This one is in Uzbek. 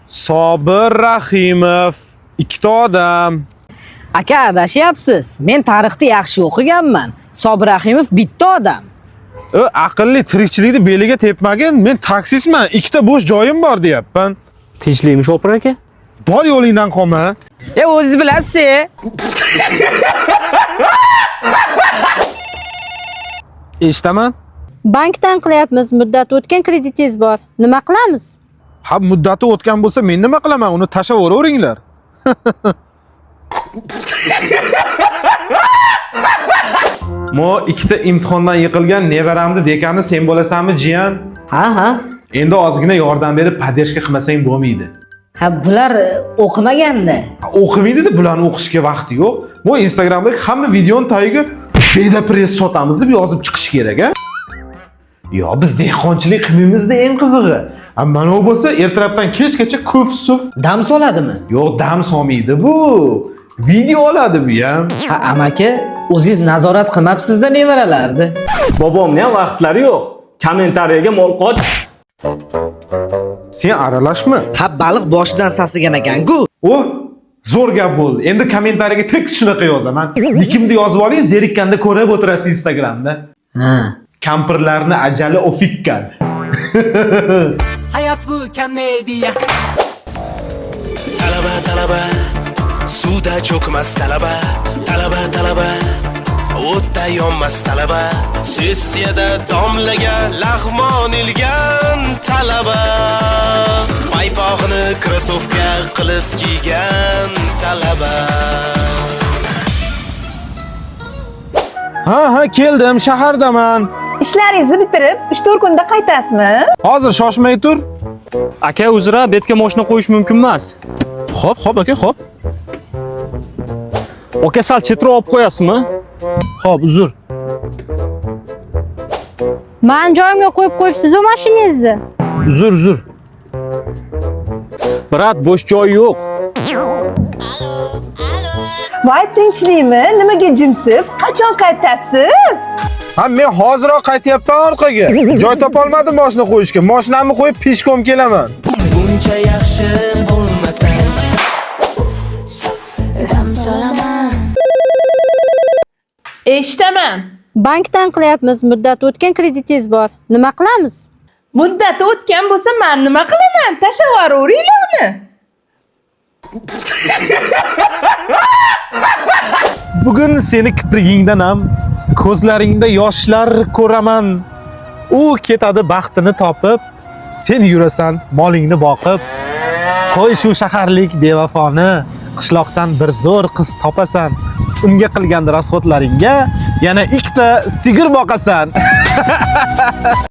Sobir Rahimov. Ikkita odam. Aka, adashyapsiz. Men tarixni yaxshi o'qiganman. Sobir Rahimov bitta odam. Aqlli tirikchilikni beliga tepmagin. Men taksistman. Ikkita bo'sh joyim bor deyapman. Tinchlikmi, shopir aka? Bor yo'lingdan qolma. O'zingiz bilasiz. Eshitaman. Bankdan qilyapmiz, muddati o'tgan kreditingiz bor. Nima qilamiz? Ha, muddati o'tgan bo'lsa men nima qilaman? Uni tashlab yuboringlar. Mo ikkita imtihondan yiqilgan nevaramni dekani sen bo'lasanmi, jiyan? Ha, ha. Endi ozgina yordam berib поддержка qilmasang bo'lmaydi. Ha, bular o'qimaganda. Ha, o'qimaydi-da, bularni o'qishga vaqti yo'q. Bu Instagramdagi hamma videoni tagiga beda press sotamiz deb yozib chiqish kerak, a? Yo, biz dehqonchilik qilmaymizda eng qizig'i. A mana u bo'lsa ertalabdan kechgacha ko'f suf. Dam soladimi? Yo'q, dam solmaydi bu. Video oladi bu ham. Ha, amaki, o'zingiz nazorat qilmabsiz-da nevaralarni. Bobomni ham vaqtlari yo'q. Kommentariyaga mol qoch. Sen aralashma. Ha, baliq boshidan sasigan ekan-ku. O, zo'r gap bo'ldi. Endi kommentariyaga tekst shunaqa yozaman. Nikimni yozib oling, zerikkanda ko'rib o'tirasiz Instagramda. Ha. Kampirlarni ajali ofikkan. Hayat bu komediya. Talaba, talaba, suvda cho'kmas talaba, talaba, talaba, o'tda yonmas talaba, sessiyada domlaga lag'mon ilgan talaba, paypog'ini krossovka qilib kiygan talaba. Ha, ha, keldim, shahardaman. Ishlaringizni bitirib, 3-4 kunda qaytasizmi? Hozir shoshmay tur. Aka, uzra, betga mashina qo'yish mumkin emas. Xo'p, xo'p aka, xo'p. Aka, sal chetroq olib qo'yasizmi? Xo'p, uzr. Man joyimga qo'yib qo'yibsiz-u mashinangizni. Uzr, uzr. Brat, bo'sh joy yo'q. Voy, tinchlikmi? Nimaga jimsiz? Qachon qaytasiz? Ha, men hoziroq qaytyapman orqaga. Joy topolmadim mashina qo'yishga. Mashinamni qo'yib peshkom kelaman. Buncha yaxshi bo'lmasang. Eshitaman. Bankdan qilyapmiz, muddati o'tgan kreditingiz bor. Nima qilamiz? Muddati o'tgan bo'lsa, men nima qilaman? Tashlab yuboringlar uni. Bugun seni kiprigingdan ham ko'zlaringda yoshlar ko'raman. U ketadi baxtini topib, sen yurasan molingni boqib. Qo'y shu shaharlik bevafoni, qishloqdan bir zo'r qiz topasan. Unga qilgan rasxodlaringga yana ikkita sigir boqasan.